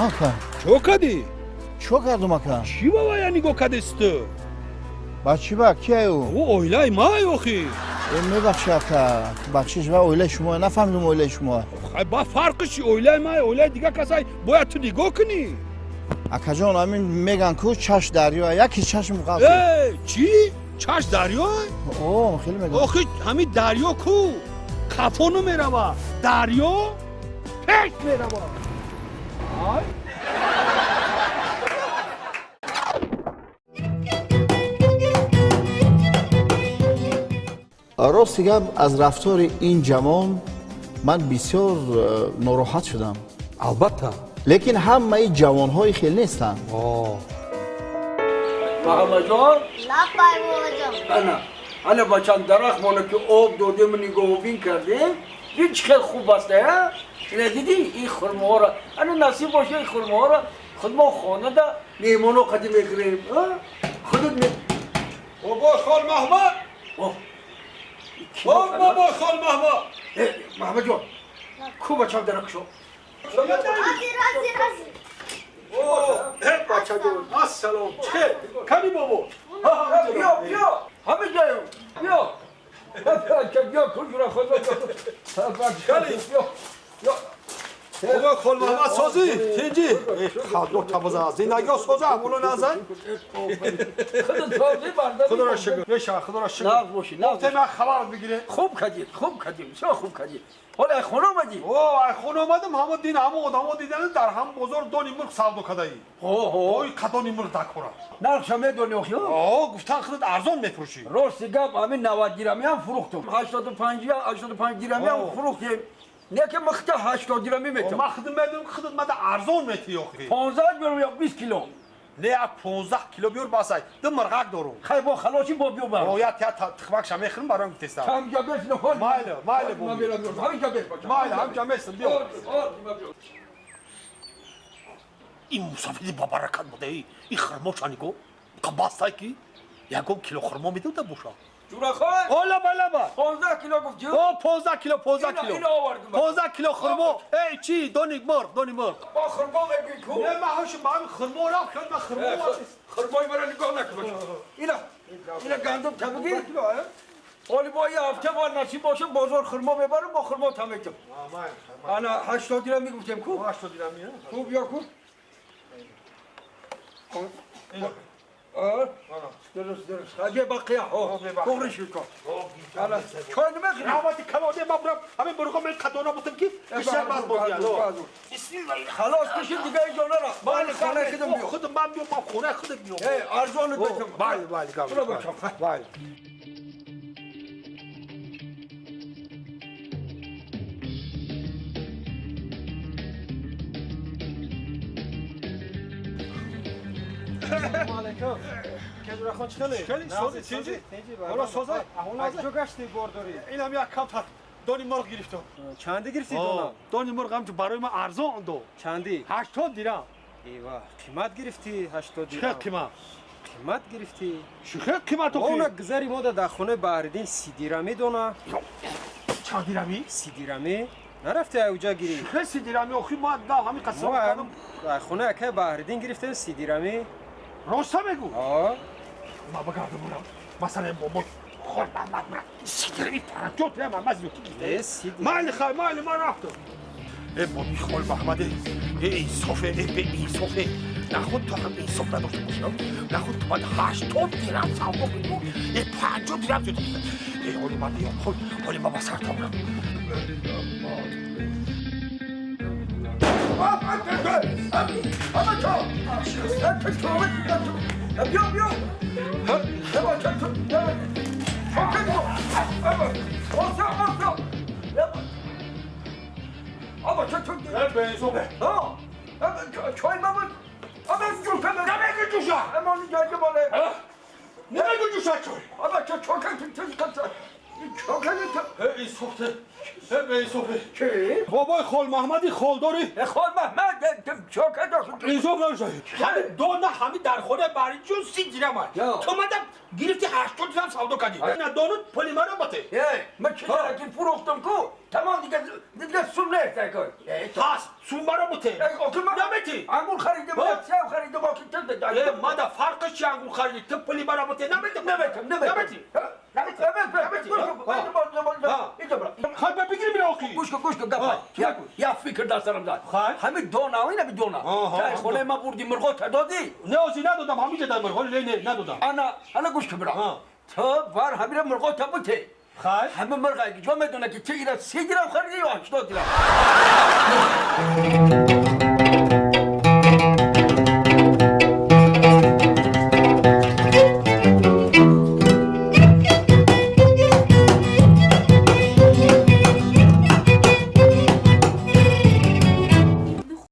Ака. Чо кардӣ? Чо кардум, ака? Чӣ ба вая нигоҳ кардест ту? Ба чӣ ба? Кияю? Ӯ оилаи май охи. Мебахши, ака, бахшиш, ва оилаи шумо, нафаҳмидум оилаи шумо. Хай, ба фарқи чи, оилаи май, оилаи дигар касай, бояд ту нигоҳ кунӣ. Акаҷон, ҳамин меган ку чаш дарё, яки чашм ғаф. Э, чӣ? Чаш дарё? О, хеле меган. Охи, ҳамин дарё ку қафо намерава, дарё пеш мерава. Ай. Рости гап, аз рафтори ин ҷавон ман бисёр нороҳат шудам. Албатта. Лекин ҳамаи ҷавонҳои хел нестанд. Муҳаммадҷон? Лаббай, бобоҷон. Ана, ана бачам, дарахт мона ки об додем, нигоҳубин кардем, бин чӣ хел хуб аст, а? Ина дидӣ ин хурмоҳоро? Ана насиб боша, ин хурмоҳоро худ мо хонада меҳмоно қадӣ мекунем, а? Худат ме Бобо хол Маҳмад! О, бобо хол Маҳмад! Э, Маҳмадҷон, ку бачам дарахт шо? Ҳозир, ҳозир, ҳозир. Бачаҷон, ассалом. Чӣ? Кани бобо? Биё, биё, ҳама ҷоем, биё. Биё, куҷура худо. Кани? Биё, биё. Бобо хол Маҳмад созӣ? Тинҷӣ? Хадо табаза. Зиндагиҳо соза, аҳволо назан? Худат созӣ, бардам. Худоро шукр. Мешава, худоро шукр. Нағз бошӣ, нағз. Гуфтем як хабар бигирем. Хуб кардӣ, хуб кардӣ, бисёр хуб кардӣ. Ҳола ай хона омадӣ? О, ай хона омадам, ҳамо дин, ҳамо одамо дидан дар ҳам бозор дони мурғ савдо кардаӣ. Ҳо, ҳо. Ой, қадони мурғ дакора. Нархша медонӣ охи? О, гуфтан худат арзон мефурӯшӣ. Рости гап, ҳамин 90 дирамиам фурӯхтум. 85, 85 дирамиам фурӯхтем. Не ки михта 80 дирамӣ метам. Ман худам медонам, худат мада арзон метӣ охи. 15 биёрам ё 20 кило? Не, як 15 кило биёр, басай. Ду мурғак дорум. Хай, бо халоши бо биё бар. О, як я тихмакша мехӯрам, бароям гуфтестам. Ҳамҷа бес нахол. Майли, майли, бо. Ман мерам, ҳамҷа бес бачам. Майли, ҳамҷа месам, биё. Ин мусофири бабаракат буда, ин хурмоша нигоҳ, бастай ки ягон кило хурмо медода боша. Ҷурахон! О, лаба, лаба. 15 кило гуфтӣ? О, 15 кило, 15 кило. Ина овардум. 15 кило хурмо. Эй, чӣ, дони мурғ, дони мурғ. Бо хурмо мегӯӣ ку? Не, ман ҳошим, ман хурмо рафт, ман хурмо. Хурмои маро нигоҳ накун бача. Ина, ина гандум та бигир. Ҳоли бо я ҳафта бор насиб боша бозор хурмо мебарам, бо хурмо та метам. Ана 80 дирам мегуфтем ку? 80 дирам, ку биё ку? Дуруст, дуруст. Бия бақия, туғри шуд кор. Чой намехӯрӣ? Раҳмати калоне, ман бурам, ҳамин бурғо мен қадона будам ки бисёр баз бозия. Халос кишид, дига инҷо нара. Майли, хонаи худам биё. Худам ман биём, ман хонаи худам биём. Э, арзонат бетам. Майли, майли, гап. Бура бачам. Майли. Алейкум. Кежурахон, чӣ хеле? Хеле сози, тинҷи? Ҳоло соза? Аҳвол чо гашти бордорӣ? Инам як кам дони мурғ гирифтам. Чанди гирифтӣ дона? Дони мурғ ҳамчун барои ман арзон дод. Чанди? 80 дирам. Эва, қимат гирифтӣ 80 Чӣ дирам. қимат? Қимат гирифтӣ. Чӣ қимат охи? Она гузари мода дар хонаи Баҳриддин 30 дирамӣ дона. Чанд дирамӣ? 30 дирамӣ. Нарафти айуҷа гирӣ? Чӣ 30 дирамӣ охи, ман да ҳамин қасам кардам. Дар хонаи акаи Баҳриддин гирифтем 30 дирамӣ. Роста мегӯ? О. Ма багардам бурам. Масалан бобо хол Мамад ман 30 дирамӣ 50 дирам ман зиёдӣ гирифтам. Э, 30 дирам. Майли, хай, майли, ман рафтам. Э, боби хол Маҳмаде, э, инсофе, э, беинсофе. Нахуд ту ҳам инсоф надошта бошӣ, нахуд ту ман 80 дирам савдо кунӣ, э, 50 дирам зиёдӣ гирифтам. Э, ҳоли ман биём, ҳоли ман ба сар табрам. Биё, биё. Э, беинсофе. Чой мабуд. Намегӯ ҷӯша. Намегӯ ҷӯша чой. Эй инсоф, эй инсоф. Бобои Хол Муҳаммади холдорӣ. Хол Муҳаммад чо кард? Инсоф нашад. Ҳамин дона ҳамин дар хона бари ҷон 30 дирам аст. Ту мада гирифти 80 дирам савдо кардӣ. На дону пули маро бате. Эй, ман чӣ ки фурӯхтам ку? Тамом дигар сум нест акой. Пас сум маро бате. Намети. Ангур харидам, сев харидам, охи ту. Э, мада фарқаш чи ангур харидӣ? Ту пули маро бате. Намети. Наметам, наметам. Намети. Намети. Хай ба бигир мира охи. Гӯш кун, гӯш кун, гап. Як фикр дар сарам зад. Ҳамин дона, ин ҳамин дона. Тай хонаи ман бурдӣ, мурғо та додӣ? Не, ози надодам, ҳамин ҷа дар мурғо, не, не, надодам. Ана, ана гӯш кун бира. Ту бар ҳамира мурғо та бute. Хай. Ҳама мурға ҷо медона ки ту ира 30 дирам харидӣ ё 80 дирам.